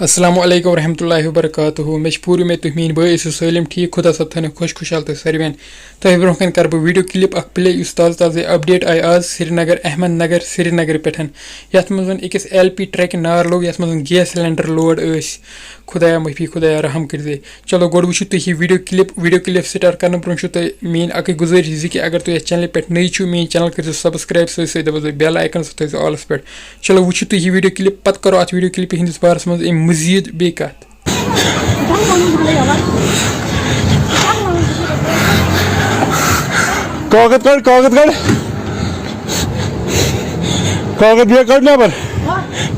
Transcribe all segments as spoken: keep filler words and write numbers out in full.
السلام علیکم ورحمۃ اللہ وبرکاتہ۔ مےٚ چھِ پوٗرٕ اُمید تُہۍ میٛٲنۍ بٲے ٲسِو سٲلِم ٹھیٖک۔ خۄدا صٲب تھٲینو خۄش خۄشحال تُہۍ سٲلِمن۔ تۄہہِ برونٛہہ کَنہِ کَرٕ بہٕ video clip اَکھ play، یُس تازٕ تازٕ update آیہِ آز سرینگر، احمد نگر، سرینگرٕ پٮ۪ٹھ، یَتھ منٛز أکِس LP truckہِ نار لوٚگ، یَتھ منٛز gas cylinder load ٲسۍ۔ خۄدایا معٲفی، خۄدایا رحم کٔرۍزِ۔ چلو گۄڈٕ وٕچھِو تُہۍ یہِ video clip۔ Video clip start کرنہٕ برونٛہہ چھُو تۄہہِ میٛٲنۍ اَکٕے گُزٲرِش زِ کہِ اگر تُہۍ یَتھ channelہِ پٮ۪ٹھ نٔوۍ چھِو، میٛٲنۍ channel کٔرۍزیو subscribe، سۭتۍ سۭتۍ دَبٲیزیو bell icon، سُہ تھٲیزیو allس پٮ۪ٹھ۔ چلو وٕچھِو تُہۍ یہِ video clip، پَتہٕ کَرو اَتھ video clipہِ ہِنٛدِس بارَس منٛز اَمہِ مٔزیٖد بیٚیہِ کَتھ۔ کاغذ کڑ، کاغذ کڑ۔ کاغذ بیگ کڑ نٮ۪بر۔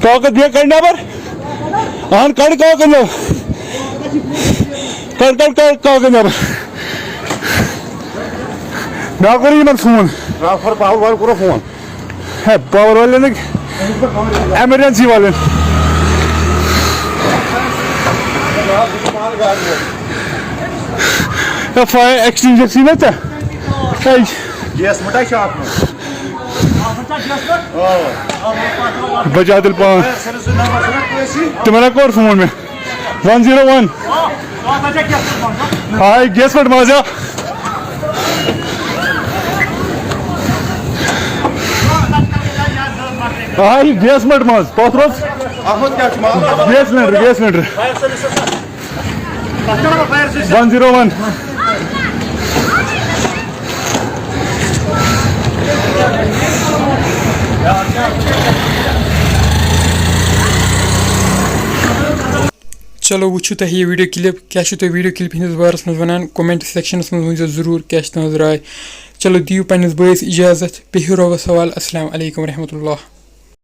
کاغذ بیگ کڑ نٮ۪بر۔ اہن کڑ کاغذ نٮ۪بر۔ کڑ، کڑ، کڑ کاغذ نٮ۪بر۔ مےٚ کوٚر یِمن فون۔ Transfer power والٮ۪ن کوٚرُکھ فون۔ ہے، power والٮ۪ن نہٕ، emergency والٮ۪ن۔ ہے، fire extinguisher چھُے نا ژےٚ؟ ہے، Gas مٹا چھُ اَتھ منٛز۔ بجا عادل پانٛژھ۔ Fire service نمبر چھُنہ کٲنٛسی؟ تِمن ہا کوٚر فون مےٚ۔ One zero one۔ ہاے، gas مٹ منٛز ہا۔ ہاے، gas مٹ منٛز۔ پتھ روٚس۔ اَتھ منٛز کیٛاہ چھُ معاملہٕ؟ Gas cylinder، gas cylinder۔ One zero one۔ چلو وٕچھِو تۄہہِ یہِ video clip، کیٛاہ چھُو تُہۍ video clip ہِنٛدِس بارَس منٛز وَنان؟ Comment sectionَس منٛز ؤنۍزیو ضروٗر کیٛاہ چھِ تُہٕنٛز راے۔ چلو دِیِو پنٛنِس بٲیِس اِجازت، بِہِو رۄبَس حوالہٕ۔ السلام علیکم ورحمۃ اللہ۔